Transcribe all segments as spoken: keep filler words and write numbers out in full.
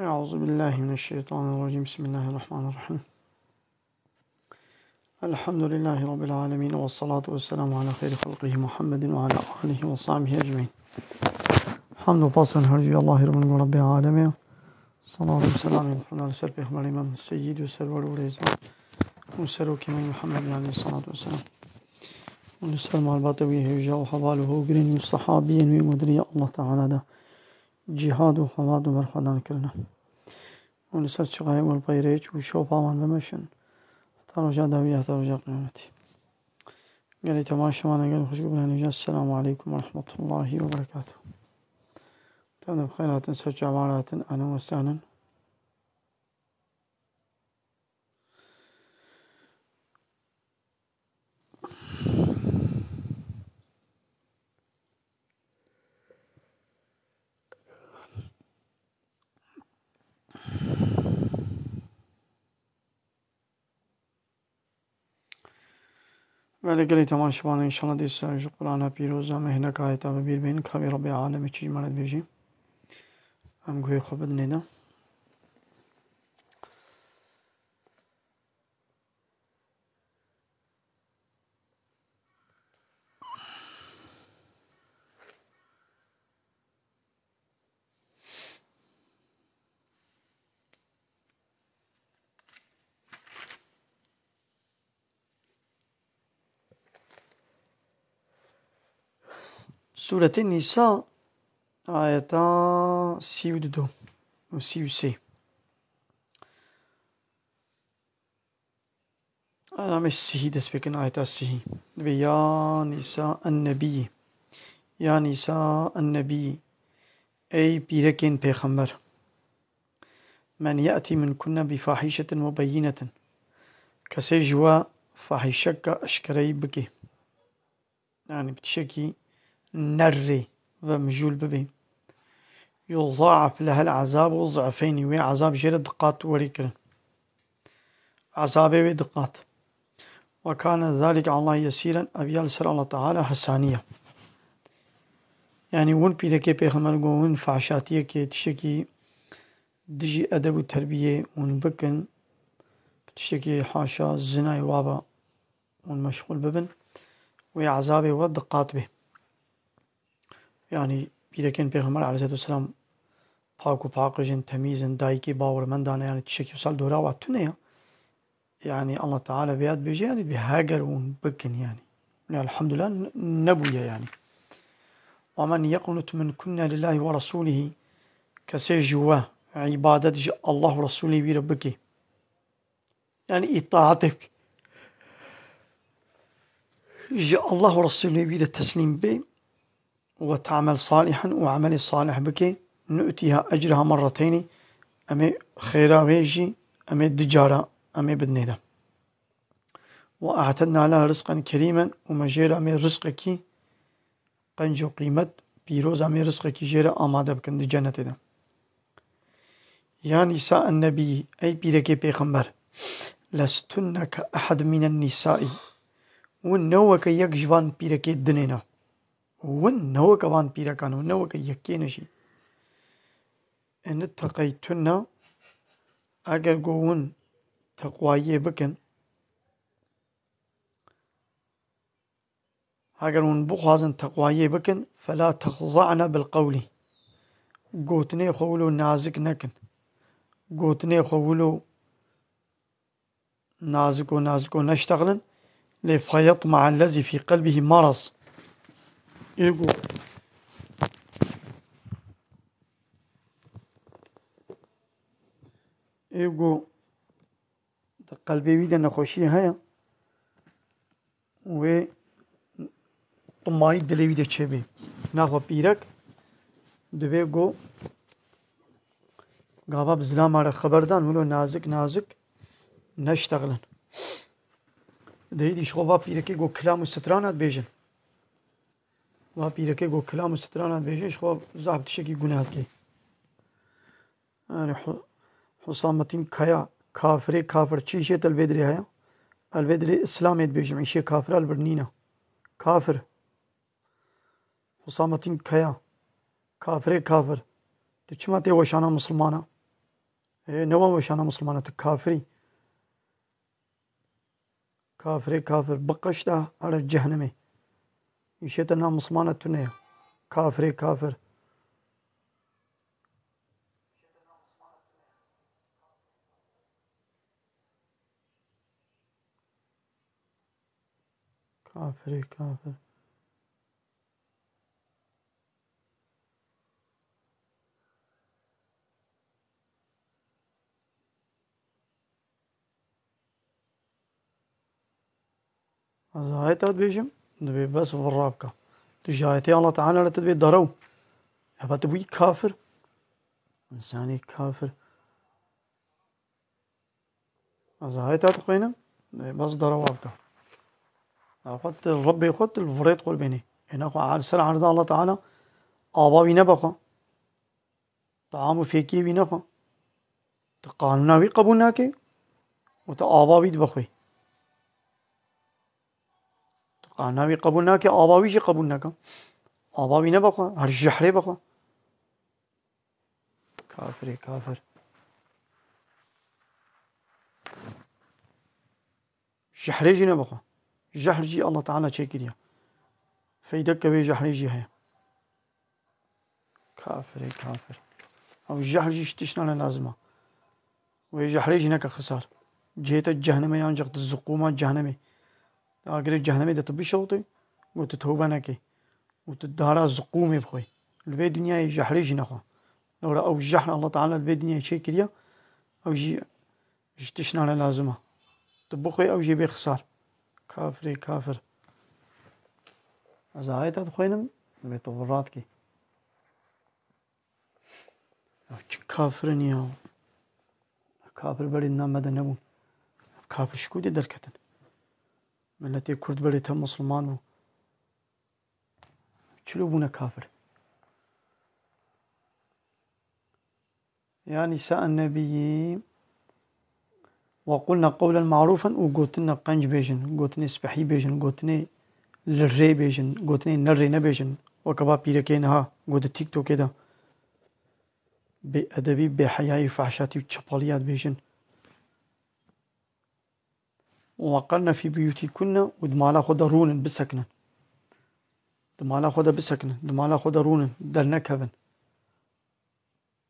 أعوذ بالله من الشيطان الرجيم. بسم الله الرحمن الرحيم. الحمد لله رب العالمين، والصلاة والسلام على خير خلقه محمد وعلى آله وصحبه أجمعين. Hamd û spas û her cî Allahî Rabbil Alemîn. Salat û selamê li ser pêxemberê me, seyyîd û serwer û rêzan û serokê me Muhammed aleyhissalatu vesselam. Û li ser malbata wî hêja û heval û hogirên wî û sehabiyên wî û diriyê Allah Teala de cîhad û xebat û berxwedan kirine. Û li ser çixayê û li peyrekî û şopa wan bimeşin heta roja dawî, heta roja qiyametî. Gelî temaşevan, gelî xweşik û birayên hêja, Esselamu aleykum ve rahmetullahi ve berekatuh. Tem de bi xêr hatin, ser çavan hatin, ehlen we sehlen. Belê gelê temaşevan, înşallah dîsa ji Qur'ana pîroz em ê hinek ayeta bi bîr bênin, ka wê Rebbê Alemê çi ji me re dibêjî. Em guhê xwe bidinê de. Sûretê Nîsa, ayeta sî û du û sî û sê. Em ê sihî dest pê kin, ayeta sihî. Divê ya Nîsa en-Nebî. Ya Nîsa en-Nebî. Ey pîrekên pêxember. Men ye'tî minkunne bi fahîşetin mubeyyinetin. Kesê ji we fahîşeka eşkereyî bike. Yanî bi tiştekî nerrê ve mijûl bibe. Yuza'ef lehel azabu za'feynî, wê ezab jê re di qat werî kirin. Ezabê wê di qat. Ve kane zalike Allah yesîren, ev ya li ser Allah Teala hesanî ye. Yanî win pîrekê pêxember got, win fahşatiyekê, tiştekî dijî edeb û terbiyê hûn bikin, tiştekî haşa zinayê wa be, hûn meşxûl bibin, wê ezabê we di qat bê. Yanî pîrekên Pêxember aleyhisselatu vesselam pak û paqij in, temîz in, dayikê bawermendane, yanî tiştekî wisa li dora wa tune ye. Yanî Allah Teala vêya dibêje, yanî bi heger hûn bikin yanî. Yanî elhamdulillah n-, nebûye yanî. Ve men yeqnut minkunne lillahi ve rasulihî, kesê ji we îbadet ji Allah û Resulê wî re bike. Yanî îtaatê bike. Ji Allah û Resulê wî re teslîm bê. Ve ta'mel salihan, û emelê salih bike, nu'tiha ecraha merreteynî, em ê xêra wê jî, em ê du cara, em ê bidinê de. Ve a'tedna leha rizqen kerîmen, û me jê re em ê rizqekî qenc û qîmet pîroz, em ê rizqekî jê re amade bikin di cenetê de. Ya nîsa en-nebî, ey pîrekê pêxember, lestunne ke ehad mînen nîsaî, win ne weke yek ji van pîrekê dinê ne. Win ne weke van pîrekan, win ne weke yekê ne jî. In itteqeytunne, eger go win teqwayiyê bikin, heger hûn bixwazin teqwayiyê bikin, فلا تخضعن بالقول. Gotinê xwe wilo nazik nekin. Gotinê xwe wilo naziko naziko neştexlin. Lê فيطمع الذي في قلبه مرض. Ê ku, ê ku di qelbê wî de nexweşiyê heye, wê timayî dilê wî de çêbê. Naxwe pîrek divê ku gava bi zilama re xeber dan, wilo nazik nazik neştexlin. Dê îdî ji xwe va pîrekê ku kilam û strana dibêjin. Va pîrekê ku kilam û strana dibêjin, ji xwe zaf tiştekî guneh dikê. Yani Hu-, Husamettin Kaya, kafirê kafir, çi îşê te li vê dirê heye? Ez li vê dirê Îslamê dibêjim, îşê kafira li vir nîne. Kafir. Husamettin Kaya, kafirê kafir. Tu çima tê weşana misilmana? Ê, ne wan weşana misilmana, tu kafirî. Kafirê kafir, biqişte here cehnimê. Îşê te na mismana tune ye. Kafirê kafir. Kafirê kafir. Ez ayeta dibêjim, dibê bes vira bika. Tu ji ayetê Allah Teala re tu dibê derew. Eva tu bûyî kafir. Însanî kafir. Ez ayeta dixwînim, dibê bes derewa bika. Xwe tu Rebbê xwe tu li virêt qurbanê. Êna xwe li ser erda Allah Teala ava wî nebe xwe. Taam û fêkiyê wî nexwe. Tu qanûna wî qebûl nake û tu ava wî dibe xwe. Tu qanûna wî qebûl nake, ava wî jî qebûl nake. Ava wî nebe xwe, her jehrê be xwe. Kafirê kafir. Jehrê jî nebe xwe. Jehr jî Allah Teala çêkiriye. Feydeke wê jehrê jî heye. Kafirê kafir. Ew jehr jî ji tiştane lazim e. Wê jehrê jî neke xisar. Cihê te cehnimê ye, ancak di ziqûma cehnimê. Di agirê cehnimê de tu bişewitî, û tu tewbe nekî. Û tu dara ziqûmê bixwî. Li vê dinyayê jehrê jî nexwe. Lewra ew jehr Allah Teala li vê dinyayê çêkiriye, ew jî ji tiştane lazim e. Tu bixwî ew jî bê xisar. Kafirê kafir. Ez ayeta dixwînim, divê tu vira dikî. Ya çi kafir in ya. Kafir berê di nav me de nebûn. Kafir ji ku de derketin? Miletê Kurd berê te Musulman bû. Çilo bûne kafir. Ya nîsa ennebiyî, "Ve qulne qewlen marûfen", û gotinê qenc bêjin, gotinê spehî bêjin, gotinê li rê bêjin, gotinê ne rê nebêjin. Weke va pîrekê niha got di TikTokê de, bêedebî, bêheyayî, fahşatî û çepaliya dibêjin. "Ve qerne fî buyûtîkunne", û di mala xwe de rûnin, bisekinin. Di mala xwe de bisekinin, di mala xwe de rûnin, dernekevin.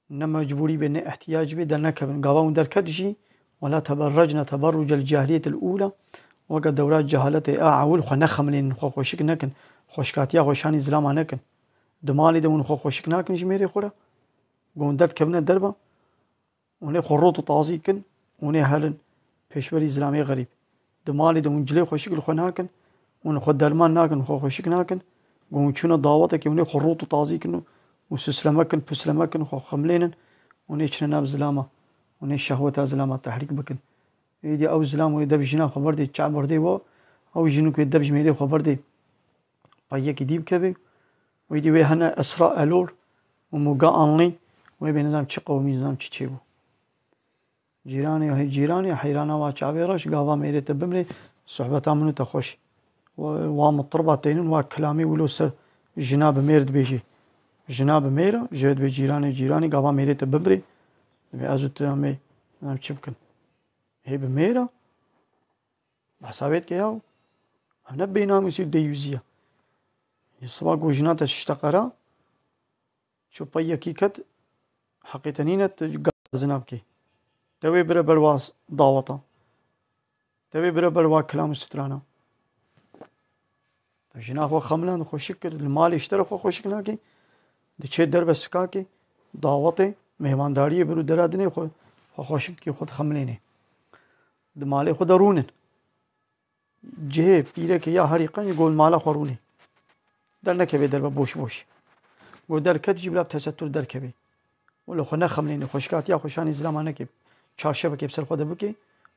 Ne mecbûrî be, ne îhtiyacî be, dernekevin. Gava hûn derket jî, "Wela teberrecne teberrucel cahiliyetil ûla", weke dewra cehaletê a ewil xwe nexemilînin, xwe xweşik nekin, xweşkatiya xwe şanî zilama nekin. Di malê de hûn xwe xweşik nakin ji mêrê xwe re, ku hûn derdikevine derve, hûn ê xwe rot û tazî kin, hûn ê herin pêşberî zilamê xerîb. Di malê de hûn cilê xweşik li xwe nakin, hûn xwe derman nakin, xwe xweşik nakin. Ku hûn çûne dawetekê, hûn ê xwe rot û tazî kin û, û süsleme kin, pusleme kin, xwe xemlênin, hûn ê çine nav zilama, hûn ê şehweta zilama tehrîk bikin. Êdî ew zilam wê deb jina xwe berdê, çav berdê we, ew jin ku wê deb ji mêrê xwe berdê, payekî dî bikevê. Wê dî wê hene esra elor û muga anlî, wê bê nizam çi qewimî, nizam çi çêbû. Cîranê, hey cîranê, heyrana wa çavê reş, gava mêrê te bimrê, sohbeta min û te xweş. Wa, wa mitirba teynin, wa kilamê wilo ser jina bi mêr dibêjê. Jina bi mêr e, jê dibê cîranê, cîranê, gava mêrê te bimrê, dibê ez û tu em ê, em çi bikin? Hê bi mêr e. Behsa wê dike yaw. Ev ne bênamûsî û deyûzî ye. Yê siba ku jina te şişte qera, ço pey yekî ket, heqê te nîne tu gazina bikî. Te wê bire ber wa daweta. Te wê bire ber wa kilam û strana. Jina xwe xemiland, xweşik kir, li malê ji te re xwe xweşik nakî, diçê derve sikakê, dawetê, mêhmandariyê bir û dera dinê xwe, xwe xweşik bikî, xwe dixemilênê. Di malê xwe de rûnin. Cihê pîrekê ya herî qenc go li mala xwe rûnê. Dernekevê derve boş boş. Go derket jî bila bi tesetur derkevê. Wilo xwe nexemlênê, xweşikatiya xwe şanî zilama neke. Çarşevekê bi ser xwe de bike,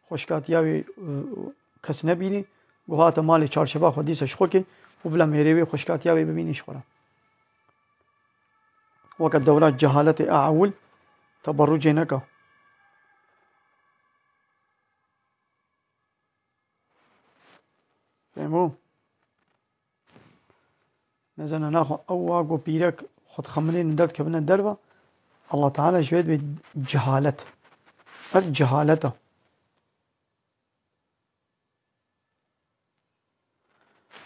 xweşikatiya wê, û, kes nebînî. Go hate malê çarşeva xwe dîsa ji xwe ke û bila mêrê wê xweşikatiya wê bibînî ji xwe re. Weke dewra cehaletê a ewil teberrucê neka. Fehmo? Nezana naxwe ew wa ku pîrek xwe dixemilên derdikevine derve, Allah Teala ji wê dibê cehalet. Ev cehalet e.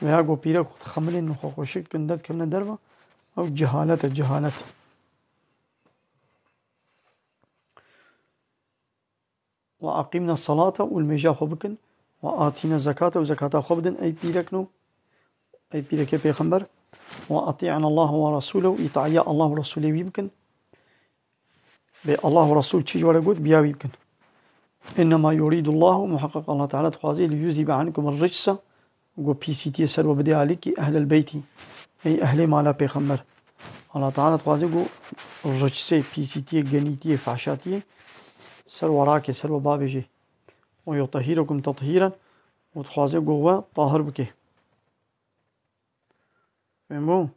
Veya ku pîrek xwe dixemilên xwe xweşik dikin derdikevine derve, ew cehalet e, cehalet. Ve aqîmne salate û li mêja xwe bikin. Ve atîne zekate û zekata xwe bidin, ey pîrekno, ey pîrekê pêxember. Ve atî'ne Allah ve rasûle û îtaiya Allah û Resûlê wî bikin. Bê Allah û Resûl çi ji we re got, biya wî bikin. Innema yurîdullahu, muheqeq Allah Teala dixwazê, li yuzîbe ankum ricse, Ku pîsîtiyê ser we bidê alîkî ehlel beytî, ey ehlê mala pêxember. Allah Teala dixwaze ku riçsê, pîsîtiyê, genîtiyê, fehşatiyê ser we rake, ser we bavêje. Û yutehhîrekum tethîren, û dixwaze ku we tahir bike. Fehmo?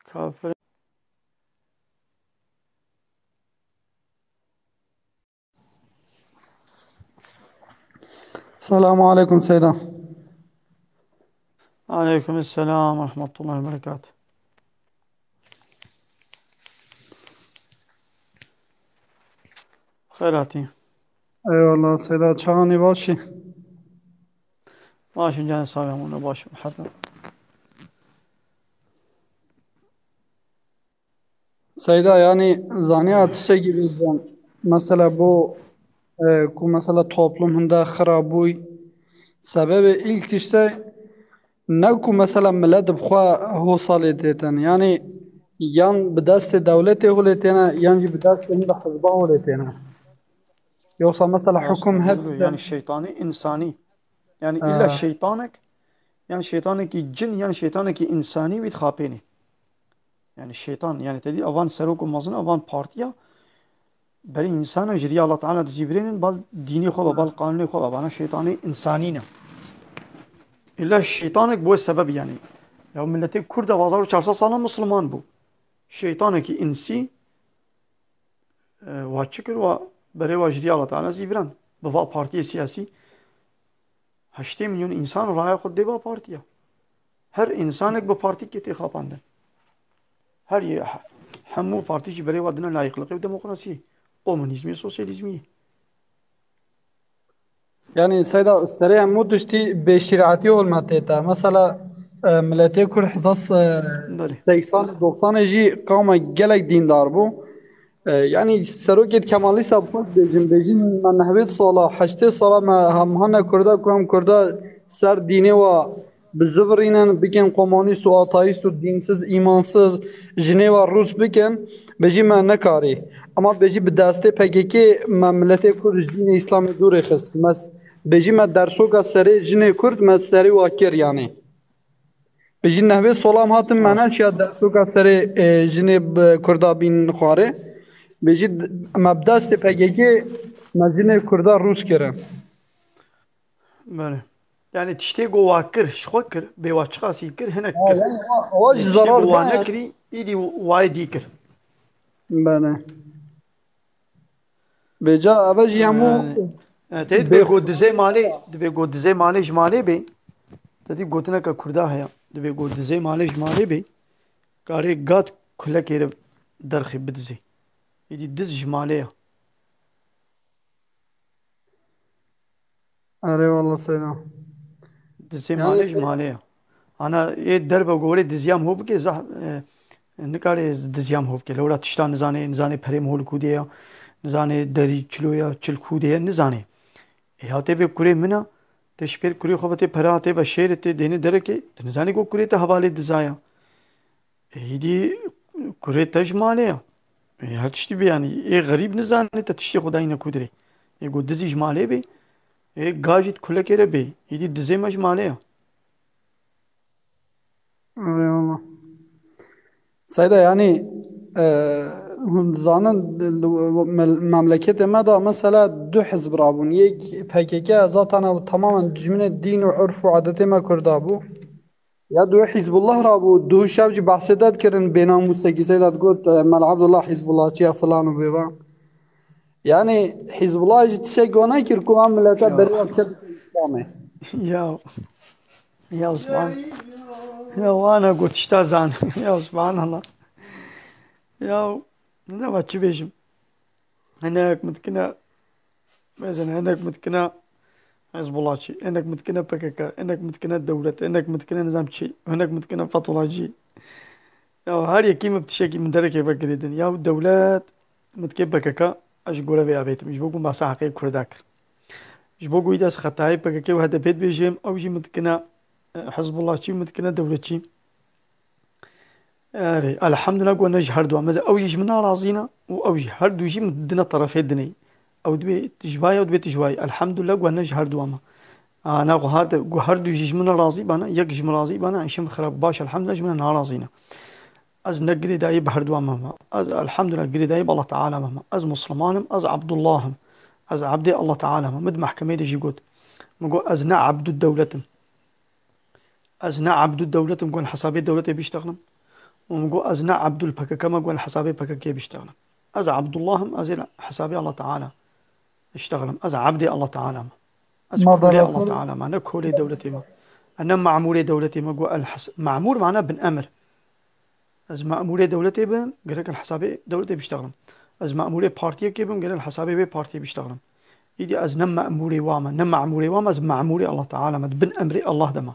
Kafir. Selamu aleykum Seyda. Aleykum selam ve rahmetullahi ve berekatuhu. Xeyr hatî. Eyvallah Seyda, çaxanî başî. Başim canê sağ olun, başim. Hep. Seyda, yanî zaniya tiştekî bêjim. Mesela bu, e, ku mesela toplum hinde xirab bûy. Sebebê ilk tişte ne ku mesela millet bi xwe ho salê têtin. Yanî yan bi destê dewletê holê têne, yan jî bi destê hinde hizba holê têne. Yoksa mesela hukum hep... Yani şeytanî, insanî. Yani illa şeytanek, yani şeytanekî cin, yani şeytanekî insanî wî dixapênê. Yani şeytan, yani te dî avan serok û mezin, avan partiya, berî insana ji riya Allah Teala dizîvirênin, bal dînê xwe ve, bal qanûnê xwe ve, bana şeytanê insanî ne. Illa şeytanek bo sebeb yani. Ya milletê Kurd de hezar û çar sed sala Müslüman bû. Şeytanekî insî, e, wa çi kir, wa berê wa ji riya Allah Teala zîviran. Bi va partiyê siyasî heştê milyon insan raya xwe dê va partiya. Her insanek bi partîkê tê xapandin. Her yê, he-, hemû partî jî berê wa dine layîqliqê û demokrasiyê, komunîzmê, sosyalîzmiyê. Yani Seyda, serê hemû tiştî bêşîretî hol me tête. Mesela, e, miletê Kurd hezar, e, Belê. seysan, doxsanê jî qawme gelek dîndar bû. E, yani serokê Kemalîsta bi xwe dibêjin, bêjin me nehwêd sala, heştê sala me hem hane Kurda ku hem Kurda ser dînê wa bizivirînin, bikin komunîst û ateîst û dînsiz, îmansiz, jinê wa rûs bikin, bêjî me nekarî. Ema bêjî bi destê P K K me miletê Kurd ji dînê Îslamê dûrê xist. Me s-, bêjî me dersoka serê jinê Kurd me serê wa kir yanî. Bêjî nehvê solam hatin me neçiya dersoka serê, e, jinê bi Kurda bîn xwarê. Bêjî d-, me bi destê P K K me jinê Kurda rûs kirin. Belê. Yani tiştê ku wa kir, ji xwe kir, bê wa çiqasî kir, hinek Ha, kir. yani wa, wa ji Tiştê zarar ku wa ne. nekirî, îdî wayê dî kir. Belê. Bêca eve jî hemû Yani, e, te bê dibê ku dizê malê, dibê ku dizê malê ji malê bê. Te dî gotineke Kurda heye. Dibê ku dizê malê ji malê bê. Karê gat kulekê re derxê bidizê. Îdî diz ji malê ye. Erê wala Seyda. Dizê Yani malê ji malê ye. Ana ê derve gorê diziya min hû bike, zah-, e, nikare diziya min hû bike. Lewra tişta nizanê, nizanê perê min hû li kû de ye, nizanê derî çilo ye, çil kû de ye, nizanê. Ê ya tê bê kurê min e, tê ji pêr kurê xwe ve tê pera, tê ve şêrê, tê dêne derekê, tu nizanî ku kurê te hevalê diza ye. Ê, hîdî kurê te ji malê ye. Ê, her tiştî bê, yanî, ê xerîb nizane te tiştê xwe dayîne kûdirê. Ê, ku dizî ji malê bê, ê, ga jî di kulekê re bê. Hîdî dizê me ji malê ye. Eyvallah. Seyda, yanî, e, hûn dizanin, li, mel-, memleketê me de mesela du hizb rabûn. Yek P K K zaten ew tamamen dijminê dîn û urf û adetê me Kurda bû. Ya du Hizbullah rabû, du şev jî behsê te dikirin, bênamûsekî Seyda digot, e, Mel Abdullah Hizbullahçî ya filan û bêvan. Yani Hizbullah jî tiştek wana kir ku em milete Ya. Beriya çi dikin Îslamê. Ya. Ya Osman. Ya wana got tişta zan. Ya subhanallah. Ya ne va çi bêjim. Hinek min dikine, mesela hinek min dikine Hizbullahçî, hinek min dikine P K K, hinek min dikine dewlet, hinek min dikine nizam çi, hinek min dikine Fethullahçî. Ya her yekî min bi tiştekî min derekê vekirî din. Ya dewlet min dike P K K, ez ji gore vê avêtim. Ji bo ku min behsa heqê Kurda kir. Ji bo ku îdî ez xetayê P K K û H D P dibêjim, ew jî min dikine, e, Hizbullahçî, min dikine dewletçî. Erê, elhamdulillah ku ne ji her dua. Mesela ew jî ji min narazî ne û ew jî, her du jî min didine terefê dinê. Ew dibê tu ji vayê, ew dibê tu ji vayê. Elhamdulillah ku ne ji her dua me. Ana ku hate, ku her du jî ji min razî bana, yek ji min razî bana, îşim xirab. Baş, elhamdulillah ji min narazî ne. Ez ne girêdayî bi her dua me me. Ez elhamdulillah girêdayî bi Allah Teala me me. Ez Musliman im, ez Abdullah im. Ez abdê Allah Teala me. Min di mehkemeyê de jî got. Min got ez ne abdû dewlet im. Ez ne abdû dewlet im ku li hesabê dewletê biştexlim. Û min got ez ne abdûl P K K me ku li hesabê P K K biştexlim. Ez Abdullah im, ez ê li hesabê Allah Teala iştexlim. Ez abdê Allah Teala me. Ez Ma kolê Allah dalatın Teala me, ne kolê dewletê me. Ez ne mamûrê dewletê me ku el hes-, mamûr mana bin emir. Ez memûrê dewletê bim, gerek li hesabê dewletê biştexlim. Ez memûrê partiyekê bim, gerek li hesabê wê partiyê biştexlim. Îdî ez ne memûrê wa me, ne memûrê wa me, ez memûrê Allah Teala me, di bin emrê Allah de me.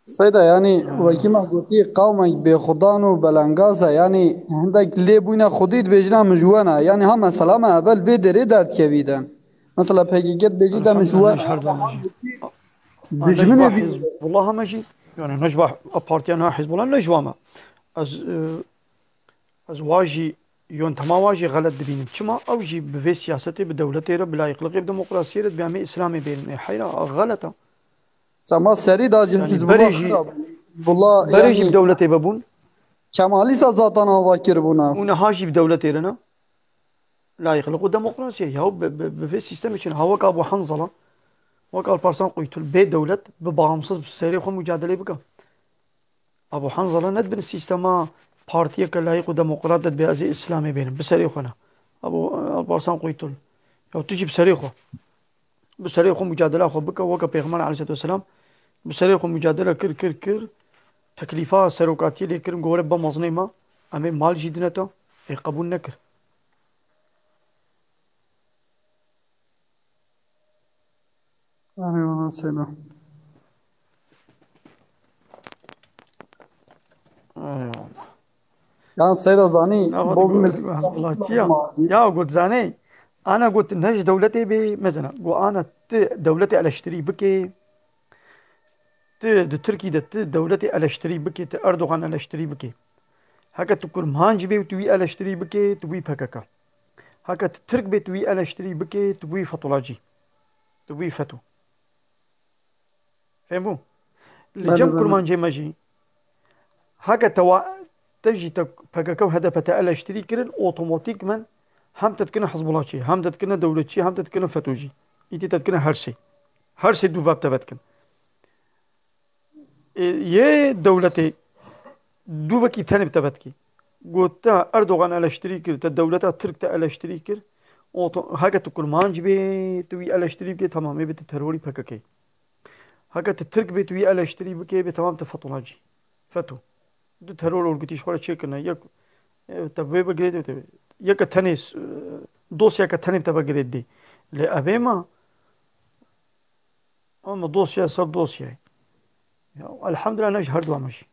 Seyda, yani, Ha. wekî me gotî, qewmek bêxudan û belengaz e, yani, hindek lê bûyne xwedî dibêjine min ji we ne. Yani, ha mesela me evel vê derê derdikevî din. Mesela P K K dibêjî de min ji we Elhamdülillah, ne. Elhamdülillah. Dijminê Hizbullah heme jî, yani ne ji va partiya ne Hizbullah ne ji va me. Ez, e, ez wa jî, yöntema wa jî xelet dibînim. Çima? Ew jî bi vê siyasetê, bi dewletê re, bi layıklıkê, bi demokrasiyê re dibê em ê Îslamê bêrin. Ê heyra, xelet e. Sema serî da jî Yani Hizbullah berê jî, xirab. Hizbullah berê jî yani bi dewletê bibûn. Kemalîsa zaten ava kiribûna. Û niha jî bi dewletê re ne. Layıklık û demokrasiye. Ya bi, bi, bi vê sistemê çin. Ha wek Abu Hanzala, wek Alparslan Quytul, bê dewlet, bi bağımsız, bi serê xwe mücadele bike. Abu Hanzala ne di bin sistema partiyeke layık û demokrat de dibê ez ê Îslamê bênim. Bi serê xwe ne. Abu Alparslan Quytul. Ya tu jî bi serê xwe. Bi serê xwe mücadela xwe bike, weke Pêxember aleyhissalatu vesselam bi serê xwe mücadele kir, kir, kir. Teklîfa serokatiyê lê kirin, got were be mezinê me, em ê mal jî dine te, ê qebûl nekir. Erê wala Seyda. Eyvallah. Ya Seyda zanî, Ya, bo got, min Abdullahçî ya. Ya, got zanî. Ana got ne ji dewletê bê, mesela, got ana tu dewletê eleştirî bikê. Tu di Tirkî de tu dewletê eleştirî bikê, tu Erdogan eleştirî bikê. Heke tu Kurmanc bê û tu wî eleştirî bikê, tu bûyî P K K. Heke tu Tirk bê, tu wî eleştirî bikê, tu bûyî Fetulacî. Tu bûyî Fetu. Fêm bû? Li Belê, cem belê. Kurmancê me jî, heke te wa, te jî te P K K û H D P te eleştirî kirin, otomatîkmen hem te dikine Hizbulahçî, hem te dikine dewletçî, hem te dikine Fetocî. Îdî te dikine her sê. Her sê dû veb te vedikin. Ê, yê dewletê dû vekî tenê bi te vedikî. Got te Erdogan eleştirî kir, te dewleta Tirk te eleştirî kir. Oto-, heke tu Kurmanc bê, tu wî eleştirî bikê, tamam, ê bê tu terorî P K K. Heke tu Tirk bê, tu wî eleştirî bikê, bê tamam, tu Fetulacî. Fetu. Du teror örgütî ji xwe re çêkirine. Yek, e, te vê bigirê, te, yeke tenê s-, dosyeke tenê te ve girê didê. Lê evê me, ama dosya ser dosyayê. Ya, elhamdülillah, ne ji her du me jî.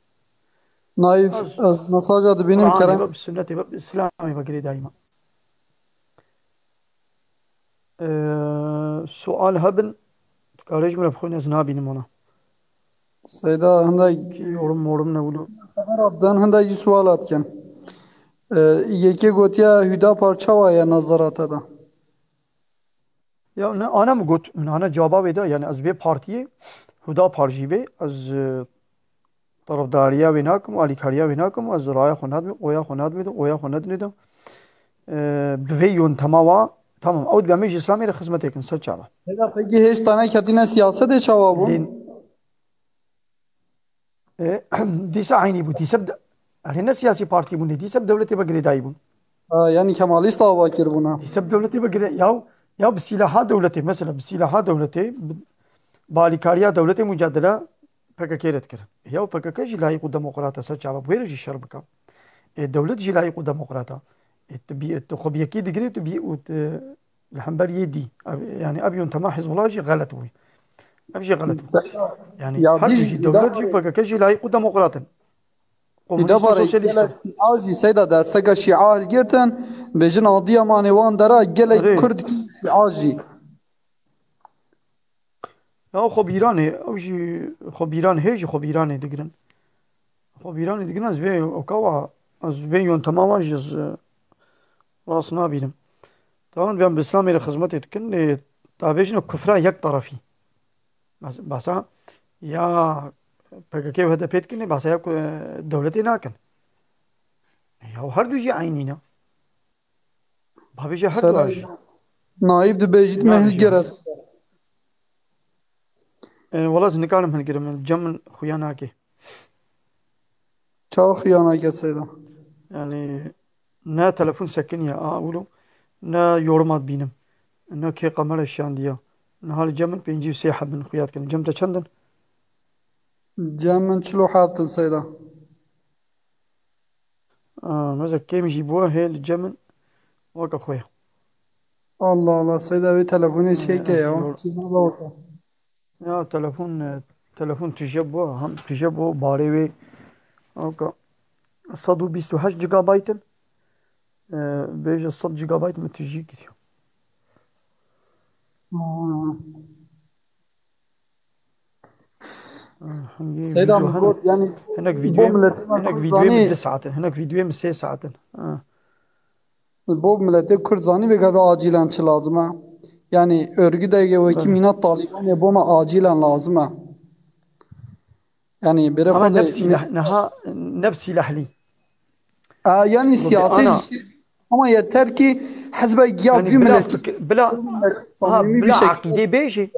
Naif, ez, ez mesaja dibînim, Qur'anê kerem. Ve, bi sunnetê ve, bi Îslamê ve girêdayî me. Ee, sual hebin, tu karê ji min re bixwîne, ez nabînim wana. Seyda, hindek Ki yorum morum ne wilo. Xeber atdan, hindek jî sual atken. Ee, yekê gotiya Hüdapar çawa ye nazara te de? Ya ne, ana min got, min ana cevaba wê da, yani ez vê partiyê Hudapar jî bê, ez, e, tarafdariya wê nakim, alîkariya wê nakim, ez raya xwe nadime, oya xwe nadime de, oya xwe nedine de. E, bi vê yontema wa, tamam, ew dibe em ê ji Îslamê re xizmetê kin, ser çava. Hela pekî hêj te neketîne siyasetê çawa bû? Lê E, dîsa eynî bû. Dîsa bi de-, erê ne siyasî partî bûn, dîsa bi dewletê ve girêdayî bûn. Ha, yanî Kemalîst ava kiribûna. Dîsa bi dewletê ve gire-, ya, ya bi sîlaha dewletê, mesela bi sîlaha dewletê, bi, bi alîkariya dewletê mucadele P K K re dikir. Ya P K K jî layîq û demokrat e, ser çava bi wê re jî şer bike. E, dewlet jî layîq û demokrat e. E, tu bi, tu xwe bi yekî digirê, tu bi, û tu Li hember yê dî. Ev, yani ev yontema Hizbullah jî xelet bû. Ev jî xelet bû. Yani ya her dî jî dewlet jî P K K jî layîq û demokrat in. Komünîst û sosyalîst in. Şîa jî Seyda desteke Şîa hilgirtin, bêjin Adiyamanê wan dera gelek Kurd ki Şîa jî. Ya xwe bîranê, ew jî xwe bîran hê jî xwe bîranê digirin. Xwe bîranê digirin, ez vê oka wa, ez vê yontema wa jî ez, e, rast nabînim. Tamam, ben bi Îslamê re xizmetê dikin, lê tabêjin o kufra yek tarafî. Bas-, basa ya P K K û H D P dikin, lê basa ya ku, e, dewletê nakin. Ya her du jî eynî ne. Bavêje her du Sera jî. Naîf dibêjît me hilgere. E, wela ez nikarim hilgirim, cem min xuya nake. Çawa xuya nake Seyda? Yani ne telefon sekiniye a wilo, ne yoruma dibînim, ne kê qemere şandiya. Niha li cem min pêncî û sê heb in xuya dikin. Cem te çend in? Cem min çil û heft in Seyda. Aa, meze kêm jî bû, hê li cem min weke xwe ye. Allah Allah, Seyda wê telefonê çêke ya. Çêna bawsa. Ya telefon, e, telefon tije bû, hem tije bû, barê wê. Weke sed û bîst û heşt gigabayt in. E, bêje sed gigabayt min tijî kiriye. Seyda min got, yani hinek vîdyoyê min, hinek vîdyoyê min du saet in, hinek vîdyoyê min sê saet in. Ha. Bo miletê Kurd zanî vê gavê acilen çi lazim e? Yani örgüteke wekî mîna Talîbanê bo me acilen lazim e. Yani bêrê xwe ne bi silah, niha ne bi silahlî. A, yani siyasî ama yeter ki hizbek ya vî milletî fikir, bila, ha, bila aqîdê bêjî.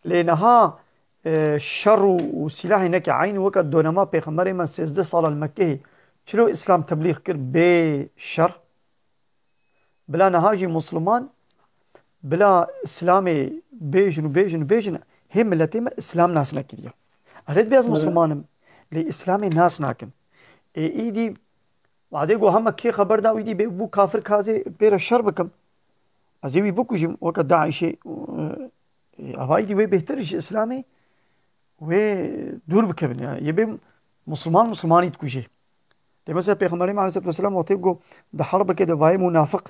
Lê niha, e, şer û, û silahê neke eynî weke donema Pêxemberê me sêzdeh sala li Mekkehê çilo Îslam teblîx kir bê şer? Bila niha jî Musliman, bila Îslamê bêjin û bêjin û bêjin, hê miletê me Îslam nas nekiriye. Erê dibê ez Musliman im, lê Îslamê nas nakim. Ê, îdî Wadê got, hema kê xeber da, wî dî bê bû kafir, kazê pê re şer bikim. Ez ê wî bikujim, weke DAIŞê, e, ava îdî wê bêhtir ji Îslamê wê dûr bikevin. Yani, yê bê Musulman Musulmanî dikujê. Tê mesela Pêxemberê me aleyhissalatu vesselam wextê got, di herbekê de vayê munafiq,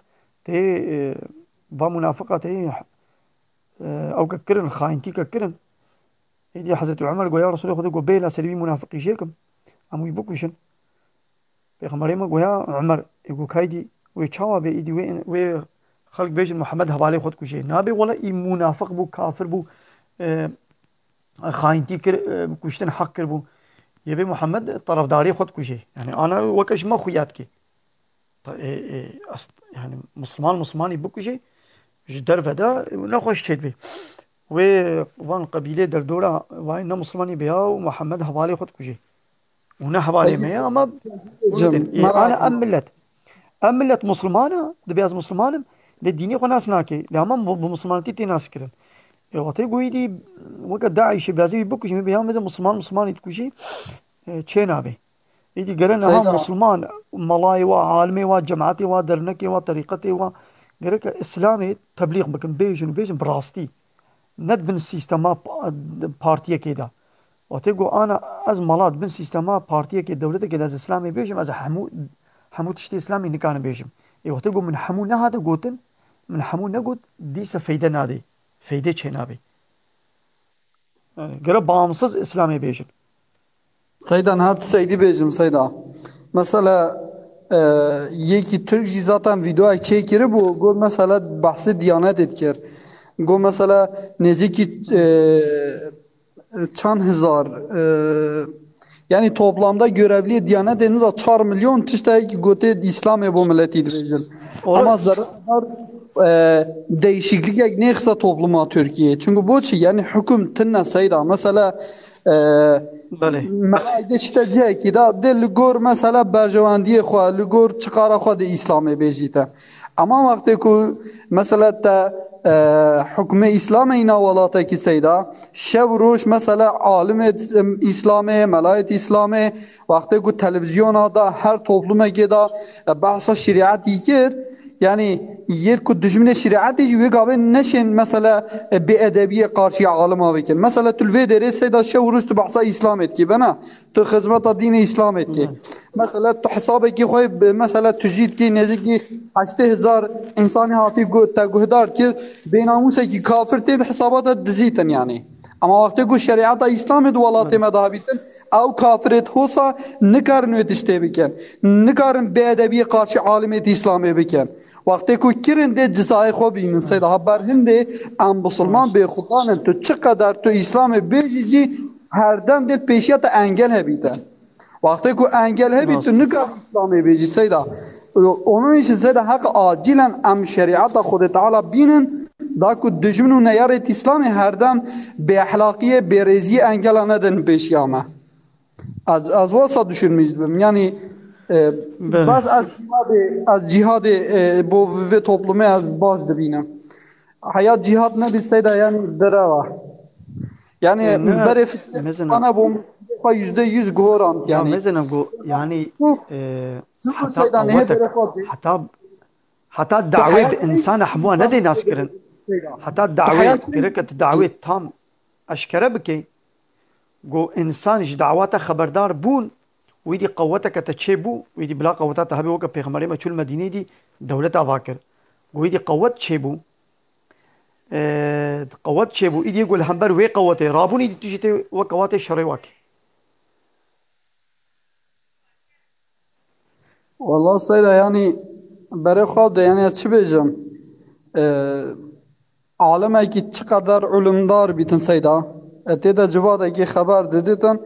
tê, e, va munafiqa tê, e, ew ke kirin, xayintî ke kirin. Êdî Hezretî Umer got, ya Resulê Xwedê, got, bê la serî wî munafiqî jê kim. Em wî bikujin. Pêxemberê me goya Umer, ê got, kaydî wê çawa bê, îdî wê, wê xelk bêjin Muhammed hevalê xwe dikujê. Nabê wele î munafiq bû, kafir bû, e, xayintî kir, e, kuştin heq kir bû. Yê bê Muhammed tarafdarê xwe dikujê. Yani ana weke ji me xuya dikê. Ta-, e, e, est-, yani Musulman Musulmanî bikujê, ji derve de nexweş çêdibê. Wê van qebîlê derdora vayê ne Musulmanî bêya û Muhammed hevalê xwe dikujê. Û ne hevalê me ye, ama Cem, ana em millet. Em millet Musulman e, dibê ez Musulman im, lê dînê xwe nas nake. Lê ama bu, bu Musulmanetî tê nas kirin. E, watê goyî dî weke DAIŞê bê ez ê wî bikujim, bê ya meze Musulman Musulmanî dikujî, e, çê nabe. Îdî gere niha Seyda. Musulman, malayê wa, alimê wa, cemaetê wa, dernekê wa, terîqetê wa, gereke Îslamê teblîx bikin, bêjin û bêjin bi rastî. Ne di bin sîstema pa-, partiyekê de. Wextê ku ana ez mala di bin sîstema partiyekê, dewletekê de ez Îslamê bêjim, ez hemû, hemû tiştê Îslamê nikarim bêjim. Ê wextê ku min hemû nehate gotin, min hemû negot, dîse feyde nadê. Feyde çênabê. Yani, gere bağımsız Îslamê bêjin. Seyda, niha tu seydî bêjim, Seyda. Mesela, e, yekî Tirk jî zaten vîdeoyek çêkiribû, got mesela behsê Diyanetê dikir. Got mesela nêzîkî, e, çend hezar, e, yani toplamda görevliyê Diyanetê niza çar milyon tiştek gote Îslamê bo miletî dibêjin. Olur. Ama zerre, e, değişiklikek nêxiste topluma Tirkiyê. Çünkü bo çi? Yani hüküm tine Seyda. Mesela, e, Belê. Melayê de çite cihekî da dê li gor mesela berjewendiyê xwe, li gor çiqara xwe de Îslamê bêjîte. Ama wextê ku mesela te, e, hukmê Îslamê îna welatekî Seyda, şev roj mesela alimê Îslamê, melayê Îslamê, wextê ku televizyona da her toplumekê da, e, behsa şerîetî kir, yani yêr ku dijminê şerîetê jî wê gavê neşên mesela, e, bêedebiyê qarşî alima bikin. Mesela tu li vê derê Seyda şev roj tu behsa Îslamê dikî, bena? Tu xizmeta dînê Îslamê dikî. Hı. Mesela tu hesabekî xwe, bi-, mesela tu jî dikî nêzîkî heştê hezar însanî hatî gu-, te guhdar kir, bênamûsekî kafir tê di hesaba te dizîtin yani. Ama wextê ku şerîeta Îslamê di welatê Hı. me de hebîtin, ew kafirêt hosa nikarin wê tiştê bikin. Nikarin bêedebiyê qarşî alimêt Îslamê bikin. Wextê ku kirin dê cizayê xwe bînin, Seyda, ha ber hindê em Musulman bêxudan in. Tu çi qeder tu Îslamê bêjî jî, herdem dê pêşiya te engel hebîte. Wextê ku engel hebî, tu Rast. nikar Îslamê bêjî, Seyda. Onun için Seyda, heq acilen em şerîeta Xwedê Teala bînin, da ku dijmin û neyarêt Îslamê herdem bêexlaqiyê, bêrêziyê engela nedin pêşiya me. Ez, ez wasa düşünmüş dibim. Yani, e, Belê. bas ez cihadê, ez cihadê, e, bo vê toplumê ez baş dibînim. Heya cihad nebî Seyda, yani derewa. Yani E, ne, berê fikir mezina. bana bo xwe yüzde yüz guhorand Ya yani. mezina go, yani, Bu, e, bu heta Seyda ne qewete, berê xwe heta, heta dawê bi hayat insana hemû ne dê nas kirin. Seyda. Heta dawê, hayat gerek et dawê tam eşkere bike. Go însan ji dawa te xeberdar bûn, wî dî qeweteke te çêbû, wî dî bila qeweta te hebê weke Pêxemberê me çûl Medînê dî dewleta va kir. Go wî dî qewet çêbû, e, qewet çêbû, îdî go li hember wê qewetê rabûn, îdî tu jî tê weke wa tê şerê wa kê. Wala Seyda, yani berê xwe de, yani çi bêjim? E, alimekî çiqeder ulimdar bîtin Seyda, e, tê de civatekî xeber diditin,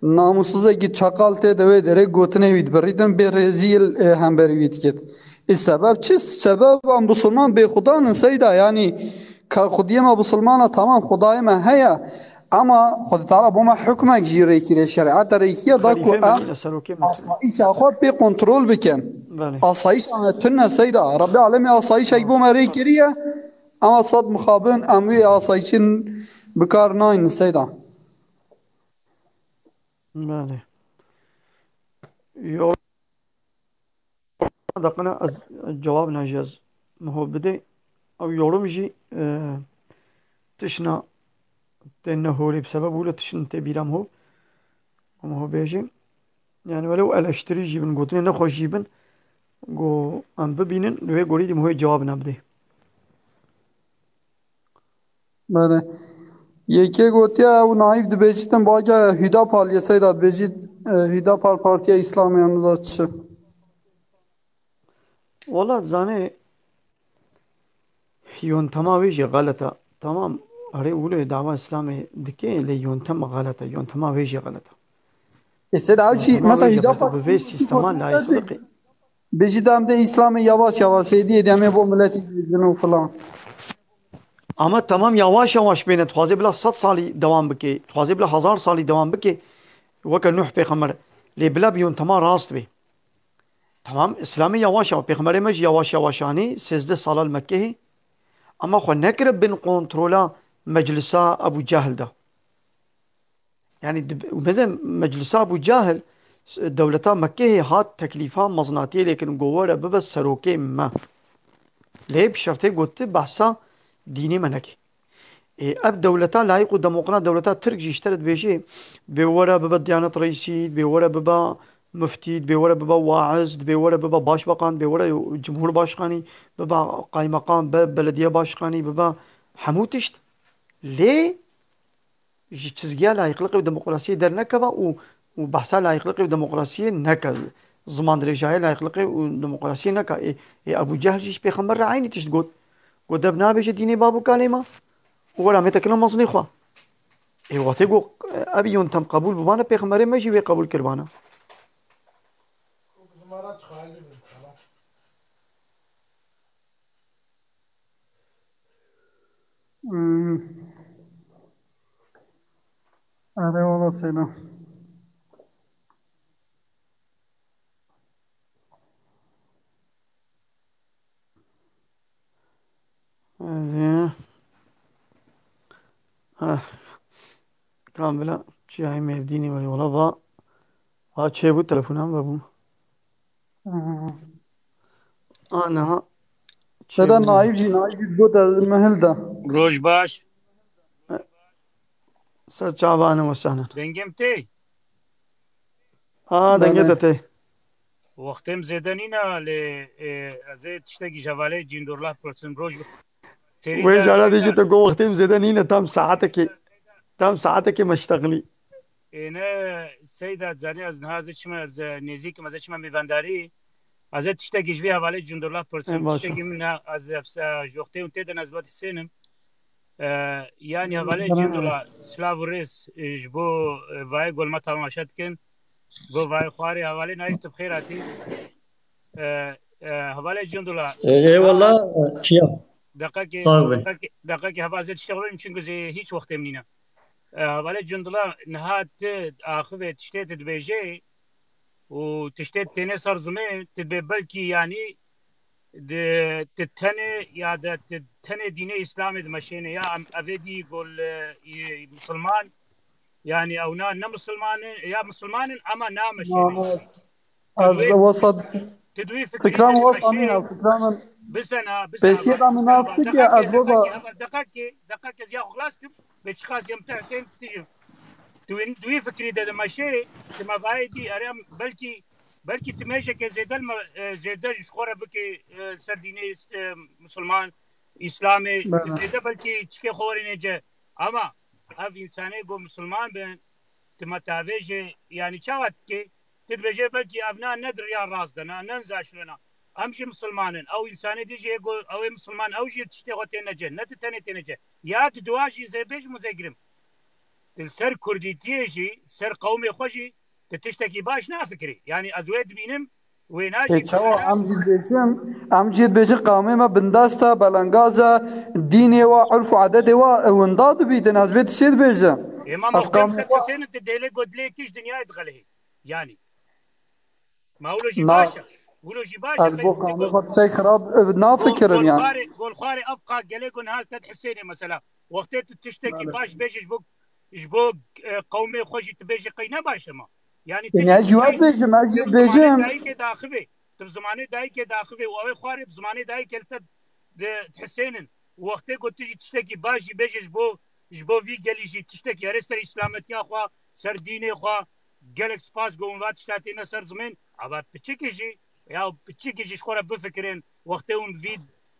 namussuzekî çakal tê de wê derê gotinê wî dibirîtin, bê rêzî, e, hemberî wî dikit. E, sebeb çi? Sebeb em Musulman bêxudan in Seyda, yani ka xwediyê me Musulmana, tamam, Xwedayê me heye, ama Xwedê Teala bo me hukmek jî rêkiriye, şerîeta rêkiriye da ku Xelîfê me em ne, serokê me ne. asayîşa xwe pê kontrol bikin. Belê. Asayîşa me tune Seyda. Rabbê Alemê asayîşek bo me rê kiriye. Ama sed mixabin em wî asayîşin bi kar naynin Seyda. Belê. Yo, daqine ez cewab najî ez miho bidê. Ew yorum jî, e, tişna tê ne holê bi sebeb wilo tiştin tê bîra miho. Em ho bêjin. Yani welew eleştirî jî bin, gotinê nexweş jî bin, go em bibînin, li wê gorî dî mihoyê cewab nebidê. Bele. Yekê gotiye ew naîf dibêjîtin, bage Hüdapar lê Seyda dibêjît, e, Hüdapar Partiya Îslamê yan niza çi? Wala zanê yontema wê jî xelet e. Tamam, erê wilo dawa Îslamê dike, lê yontema xelet e. Yontema wê jî xelet e. E, Seyda ew jî, Yontema mesela wê jî Hüdapar xelet e. Bi vê sîstema layîq e. Bêjî dem de Îslamê yavaş yavaş hêdiyê demê bo miletî dibêjin û filan. Ama tamam, yavaş yavaş bêne, dixwazê bila sed salî dewam bike, dixwazê bila hezar salî dewam bike, weke Nuh pêxember. Lê bila bi yontema rast bê. Tamam, Îslamê yavaş yavaş, pêxemberê me jî yavaş yavaş anî, sêzdeh sala li Mekkehê. Ama xwe nekire bin kontrola meclisa Ebu Cehil de. Yani dib-, mesela meclisa Ebu Cahil dewleta Mekkehê hat teklîfa mezinatiyê lê kirin, got, were bibe serokê me. Lê bi şertê got, tu behsa dînê me neke. Ê, ev dewleta layîq û demokrat dewleta Tirk jî ji te re dibêje, bê were bibe Diyanet Reîsî, bê were bibe muftî, dibê were bibe waiz, dibê were bibe başbakan, dibê were cumhurbaşkanî, bibe qaymeqam, be belediye başkanî, bibe hemû tişt. Lê ji çizgiya layîqliqê û demokrasiyê dernekeve û, û behsa layîqliqê û demokrasiyê neke. Zimandirêjaya layîqliqê û demokrasiyê neke. Ê, ê Ebû Cehl jî ji pêxember re eynî tişt got. Got, dev nabêje dînê bab û kalê me û were me tekine mezinê xwe. Ê wextê got, ev yontem qebûl bibane, pêxemberê me jî wê qebûl kiribane. Hmm. Erê wala Seyda. Erê. Ha. Kamila çiyayê Mêrdînê were wala va. Va çêbû telefonan vebû. Hmm. A niha Seyda çêbû. Naîf jî, Naîf jî got ez mehil de. Roj baş. Ser çavan, ahlen we sehlen. Dengê min tê? Ha, dengê Belê. te tê. Wextê min zêde nîne lê, e, ez ê tiştekî ji hevalê Cîndorla bipirsim. Roj Wê cara dî jî te got wextê min zêde nîne, tam saetekê, tam saetekê meştexilî. Ê ne Seyda, zanî ez niha ez ê çima, ez, e, nêzîk im, ez ê çima mêvandarî. Ez ê tiştekî ji vê hevalê Cundurla pirsim. Eyvallah. Tiştekî min ne, ez, e, ji wextê hûn tê de ez Wed Husên im. E, yanî hevalê Cundurla, silav û rêz, e, ji bo, e, vayê golma temaşe dikin. Go vayê xwarê hevalê Naîf, tu bi xêr hatî. E, e, hevalê Cundurla. Ê, eyvallah, e, çiya. Deqekê, Sağ be. Deqekê, deqekê heva ez ê tiştek bibêjim, çunku ez ê hîç wextê min nîne. E, hevalê Cundurla, niha tu axivê tiştê tu dibêjê û tiştê tu tênê ser zimê, tu dibê belkî, yanî, di, tu tenê ya de, tu tenê dînê Îslamê dimeşênê ya em, evê dî gol, e, Musulman, yanî ewna ne Musulman in, ya Musulman in ema nameşênê. Ma-, Tu ez duyê, wesa tu duyê fikirî fikra de min wesa dimeşê. Nîne, fikra min Bisena, bisena, pêşiya bak, da min bisena, nas bak. Dike, deqekê, ez wesa deqekê, heval, deqekê, deqekê, ez ya xwe xilas kim, bê çiqas em te Husên tijim. Tu win-, tu wî fikrî de dimeşê, tu me vayê dî, erê, em belkî, belkî tu mêjeke zêde li me, e, zêde ji xwe re bikê, e, ser dînê, e, Musulman, Îslamê, Bele. Zêde belkî çikê xwe werînê ce. Ama ev însanê ku Musulman bin, tu me tavêje, yanî çawa dikê? Tu dibêje belkî ev na ne di riya rast de, na, ne nizaşlo na. Em jî misilman in. Ew însanê dî jî ê ku ew ê misilman, ew jî tiştê xwe têne ce. Ne tu tenê têne ce. Ya tu dua jî zê bêjim û zê girim. Tu li ser kurdîtiyê jî, ser qewmê xwe jî, tu tiştekî baş nafikirî. Yanî ez wê dibînim, wêna jî Ê, çawa em jî dibêjin, em jî dibêjin qewmê me bindest e, belengaz e, dînê we, urf û edetê we, e, winda dibîtin. Ez vê tiştê dibêjim. Ê, mama, Ez qewmê xwe Husênin, tu dêlê godlê kiş dinyayê dixelihî. Yanî. Ma wilo jî Na, baş e. Wilo jî baş e, ez bo qewmê xwe tiştek xirab, e, nafikirim yanî. Golxwarê, golxwarê ev qa gelê ku niha li te dihesênê mesela. Wextê tu tiştekî Bele. baş bêjî ji bo, ji bo, e, qewmê xwe jî tu bêjî qey ne baş e ma. Yanî tu Yanî jî ez jî wê dayî-, bêjim, ez jî tu bi zimanê bêjim. dayikê daxivê. Tu bi zimanê dayikê daxivê û ew ê xwarê bi zimanê dayikê li te di-, dihesênin. Û wextê ku tu jî tiştekî baş jî bêjê ji bo, ji bo vî gelî jî tiştekî erê ser îslametiya xwe, ser dînê xwe, gelek spas ku hûn va tişta têne ser zimên, ava piçikî jî, ya piçikî jî ji xwe re bifikirin, wextê hûn vî,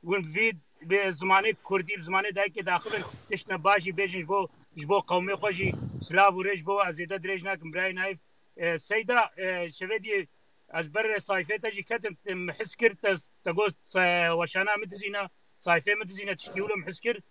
hûn vî bi zimanê kurdî, bi zimanê dayikê daxivin, tiştine baş jî bêjin ji bo, ji bo qewmê xwe jî silav û rê ji bo ez zêde dirêj nakim birayê Naîf. E, Seyda, e, şevê dî ez ber sayfê te jî ketim, te min his kir, te, te got, e, weşana min dizîne, sayfê min dizîne, tiştî wilo min his kir,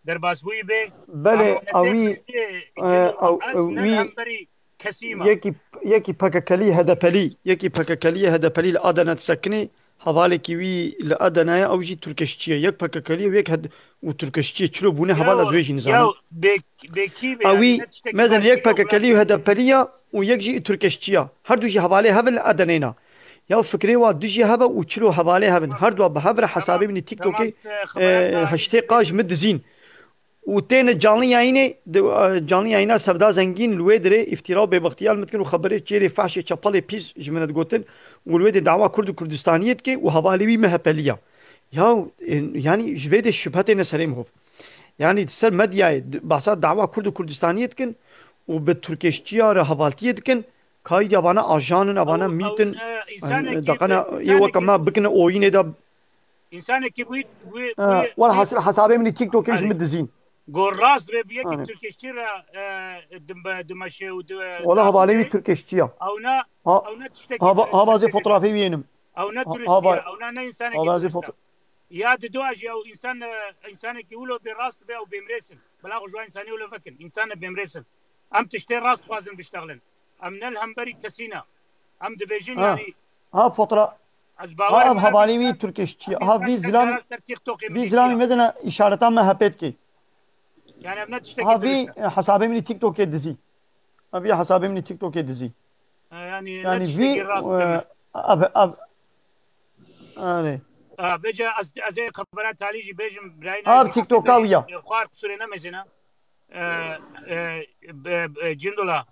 derbasbûyî bê. Belê, Ama ew wî, netê, e, ew, ez ew ne wî hemberî kesî me. Yekî, yekî P K K'lî, H D P'lî, yekî P K K'lî, H D P'lî li Adana disekine, hevalekî wî li Adana ye, ew jî Türkeşçî ye. Yek P K K'lî ye, yek H D, û Türkeşçî ye. Çilo bûne heval, ez wê jî nizanim. Ya, bê, bê kî bê, Ew yanî wî, ne tiştekî mezin baş yek P K K'lî û H D P'lî ya û yek jî Türkeşçî ya. Her du jî hevalê hev in li Adanê ne. Ya fikrê wa du jî hev e û çilo hevalê hev in. Her du bi hev re hesabê min TikTokê, e, heştê qa ji min dizîn. û têne canlı yayınê, di, e, canlı yayına Sevda Zengîn li wê dirê îftira û bêbextiya li min dikin û xeberê çêrê fehşê çepelê pîs ji min re digotin û li wê dê dawa Kurd û Kurdistaniyê dike û hevalê wî MHPlî ya. Ya, e, yanî ji vê dê şubhe têne serê mirov. Yanî di ser medyayê di, behsa dawa Kurd û Kurdistaniyê dikin û bi Türkeşçiya re hevaltiyê dikin. Kayî ya vana ajan in, ya vana mît in. Ew, e, insanekî, deqena ê weke me bikine oyînê de. Însanekî wî, wî, wî, wî, welhasil hesabê min ê TikTokê ji min dizîn. Go rast be, bi yekî Türkeşçî re, e, dim-, dimeşe û di-, Wala hevalê wî Türkeşçî ya. Ew ne, ew ne tiştekî, ha, ha, bazê fotoğrafê wî yênim. Ew ne turistî ya, ew ne, ne însanekî turist e. Ya di dua jî ew însan, e, însanekî wilo bê rast be, ew bêmrêsin. Bila xwe ji wan însanî wilo vekin. Însan ne bêmrêsin. Em tiştê rast dixwazin biştexlin. Em ne li hemberî kesî ne. Em dibêjin, ha, yanî, ha, fotoğraf, ez bawer, ha, ev hevalê wî Türkeşçî. Ha, vî zilamî, vî zilamî mezene îşareta MHP dikê. Yani ev ne tiştekî, ha, vî, e, hesabê min ê TikTokê dizî. Ha, vî hesabê min ê TikTokê dizî. Ha, yani ne, yani tiştekî vî, rast, e, deme. Ab, ab, yani. Ha, vêca ez, ez ê xebera talî jî bêjim, birayê, ha, TikToka wî ya. Xwar kusurê nemezêne. E, e, be, be, Cindula,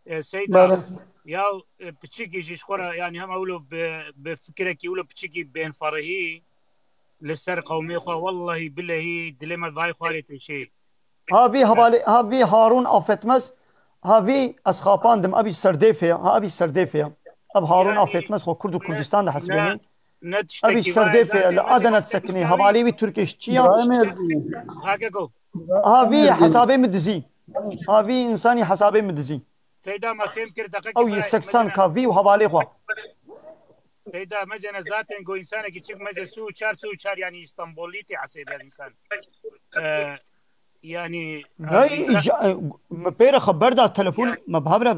e, Seyda, ya, e, piçikî jî ji xwe re, yani hema wilo bi, bi fikirekî wilo piçikî bên ferihî li ser qewmê xwe, wellahî bilehî dilê me vay xwarê têşê. Ha vî hevalê, ha vî Harun Afetmez, ha vî ez xapandim, ha vî serdêfê ya, ha vî serdêfê ya. Ev Harun Afetmez xwe Kurd û Kurdistan de hesibêne. Ev serdêfê ya, li Adana disekinê, hevalê wî Türkeşçî ya. Ha vî hesabê min dizî. Ha vî însanî hesabê min dizî. Seyda, me fêm kir, deqekî. Ew yê seksan ka vî û hevalê xwe. Seyda, mezêne zaten go însanekî çik meze sû çar, sû çar, yani Îstanbulî tê hesêbe însan. E, yani, e, mi pê re xeber da telefon, me bi hev re,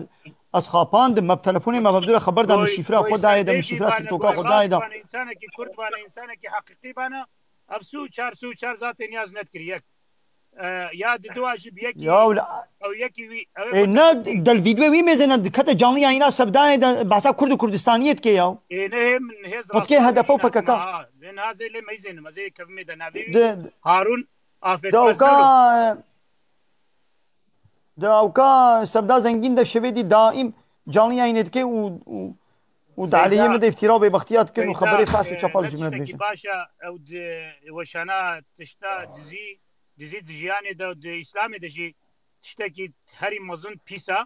ez xapandim, me bi telefonê me bi hev re xeber da, min şîfra xwe dayê de, min şîfra TikToka xwe dayê de. Însanekî Kurd bane, însanekî heqîqî bane, ev sû çar, sû çar zaten yaz nedikir yek. E, ya di dua jî bi yekî, ya wila, ew yekî wî, ew ê, ne, del vîdyoyê wî mêzêne dikete canlı yayına Sevdayê de behsa Kurd û Kurdistaniyê dike ya. Ê, ne hê min hêz. Potkê HDP û PKK. Ha, vê niha zê lê meyzênim, ez ê kevimê de navê wî. De, Harun Afet de Mezgero. Ka, e, de awka Sevda Zengîn de şevê dî daîm canlı yayınê dike û, û, û daliyê min de îftira û bêbextiya dikin û xeberê fehş û çepal ji me dibêjin. Baş e, ew di weşana tişta dizî, dizî di jiyanê de, di Îslamê de jî tiştekî herî mezin pîs e.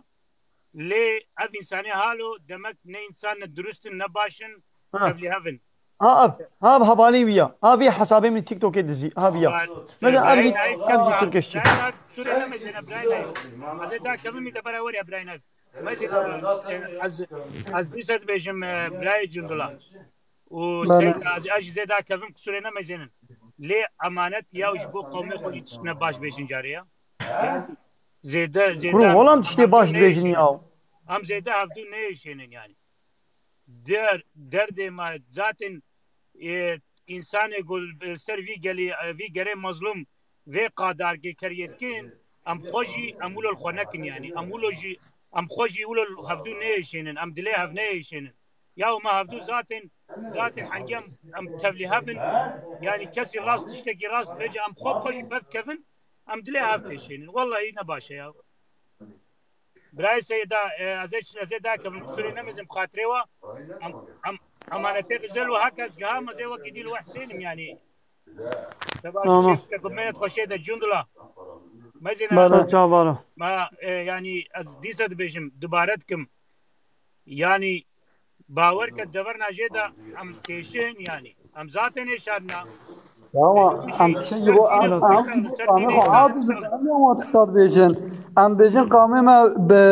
Lê ev însanê halo demek ne însan ne durust in, ne baş in, tevlî hev in. Ha, ev, ha, ev hevalê wî ya. Ha, vî hesabê min TikTokê dizî. Ha, vî ya. Meze ev jî, ev jî Türkeşçî. Sûrê nemezêne, birayê Naif. Ez ê dakevim, î de berawer ya, birayê Naif. Mezêne, ez, ez dîsa dibêjim, e, birayê Cundula. Û Seyda, ez, ez jî zêde kevim, qisûrê nemezênin. Lê emanet ya ji bo qewmê xwe jî tiştine baş bêjin carê ya. Zêde, zêde. Kuro, wala em tiştê baş dibêjin ya. Em zêde hevdû neyêşênin yani. Der, derdê me zaten, e, însanê ku li ser vî gelî, e, vî gerê mezlûm vê qadarkê keriyê dikin, em xwe jî, em wilo li xwe nekin yani. Em wilo jî, em xwe jî wilo li hevdû neyêşênin, em dilê hev neyêşênin. Ya me hevdû zaten, zaten hengî em, em tevlî hev in. Yani kesî rast, tiştekî rast bêje, em xwe bi xwe jî bi hev dikevin, em dilê hev têşênin. Wellahî ne baş e ya. Birayê Seyda, e, ez ê, ez ê dakevim, qisûrê nemezin bi xatirê we. Em, em, emanetê Rizel û heke ez giha, ez ê wekî dî li we Husênim yani. Te baş. Tamam. Çêbike ku me yê xweşê de Cundula. Mezîna. Bala çavara. Ma, e, yani ez dîsa dibêjim, dubare dikim. Yani bawer ke deverna jê de em kêşin yani. Em zaten ê şadna. Ya ama em çi ji bo em, em, em xwe aciz in, em ya wan tişta dibêjin. Em bêjin qamê me bi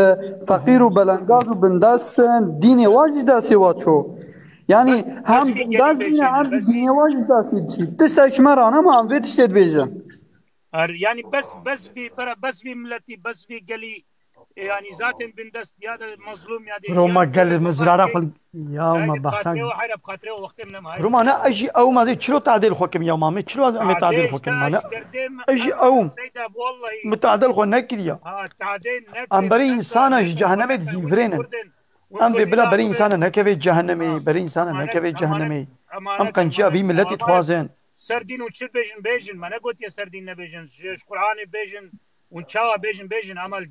feqîr û belengaz û bindest in, dînê wa jî destê wa çû. Yani hem bindest bîne hem dînê wa jî destê diçî. Tiştek ji me rane ma em vê tiştê dibêjin. Er, yani bes, bes vî, bera, bes vî milletî, bes vî gelî, e, yani zaten bindest ya da mazlum ya da Roma gel mizrara xwe ya ma bahsan. Hayra xatre o, wextê min nema. Roma ne, ez jî ew ma zê çilo tadil xwe kim ya ma me, çilo ez em tadil xwe kim ma ne. Ez jî ew. Seyda, vallahi. Mutadil xwe nekiriya. Ha, tadil ne. Em berî insana ji cehennemê dizîvirênin. Em vê bila berî insana nekeve cehennemê, berî insana nekeve cehennemê. Em qenciya vî milletî dixwazin. Ser dîn û çi bêjin, bêjin. Me negotiye ser dîn nebêjin. Ji, ji Qur'anê bêjin û çawa bêjin, bêjin. Ama li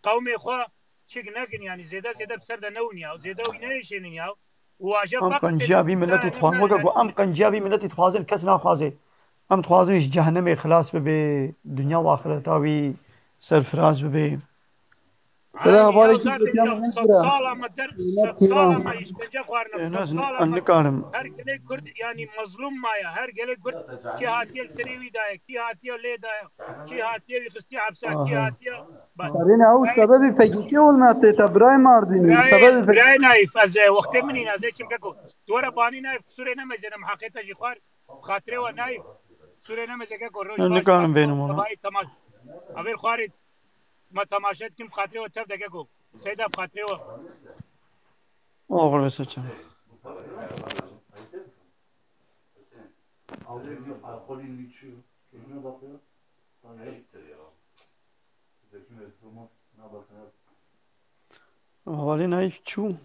qewmê xwe çik nekin, yanî zêde zêde bi ser de newin ya. Zêde wî neyêşênin ya. Û aje Em faqat qenciya vî miletî dixwazin. Weke ku em qenciya vî miletî dixwazin, kes naxwaze. Em dixwazin ji cehenemê xilas bibe, dinya û axireta wî serfiraz bibe. Sere hevalekî gotiya min bira. Sed sala me der, sed sala me îşkence xwarine, sed sala me. Nikarim. Her gelê Kurd, yanî, mezlûm maye. Her gelê Kurd kî hatiye li serê wî daye, kî hatiye lê daye, kî hatiye wî xistiye hepse, kî hatiye. Serê ne ew sebebî P K K olmaya tê te, birayê Mardînî. Sebebî P K K. Birayê Naîf, ez, e, wextê min îna, ez ê çim keko. Tu were banî Naîf, qisûrê nemezêne, min heqê te jî xwar. Xatirê we Naîf. Sûrê nemeze keko, roj baş. Nikarim bênim ona. Temaş. Avêr xwarê me temaşe dikim, xatirê we tev de keko. Seyda, xatirê we. Oxir be seçim. Hevalê Naîf çû.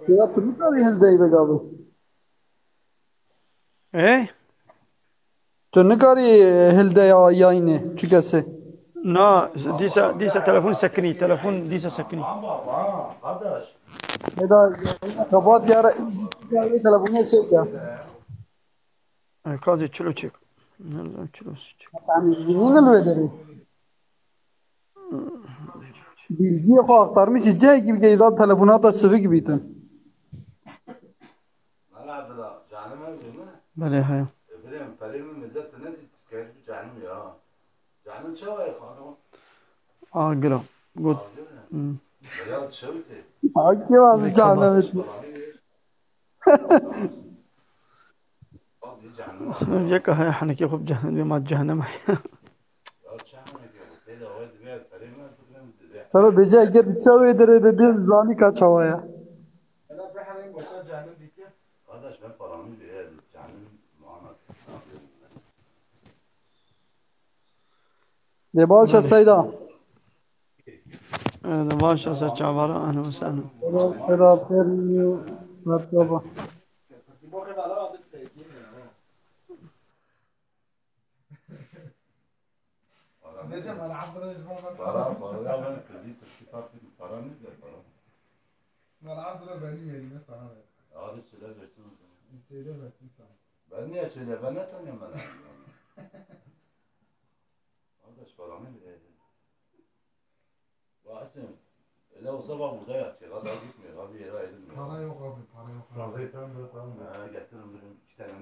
Ya tu nikarî hildeyî vegavî. Ê? Tu nikarî hildeya yayînê çi kesê. Na, dîsa, dîsa telefon sekinî, telefon dîsa sekinî. Eda, kapat ya, telefonê çek ya. Ay, kazê çilo çek. Nerede çilo çek? Tamam, yine mi öderi? Bilgiye xwe axtarmış, cihekî bike, da telefonata sivik bîtin. Belê, heye. A, gira. Got. Hmm. Akî vaz cehennemê. Yeka heye henekê xwe bi cehennemê ma cehennem heye. Sana bêje eger bi çawê derê de dê zanî ka çawa ye. Lê baş e Seyda. Ee, baş e, se çavara, ehlen we sehlen. Seyda, Seyda, Seyda. Para, para, ya ben kredi, Türkçe para nedir para? Para bırak, beni yerine sana ver. Abi söyle versin o zaman. Söyle versin sana. Ben niye söyle? Ben ne tanıyorum ben abi? Kardeş, paramı vereydin. Bahattin, öyle olsa bak burada yatacak. Hadi gitmiyor. Abi yere ayrılmıyor. Para yok abi, para yok abi. Fazla yatırım bırakalım. Ha, getirin bir iki tane.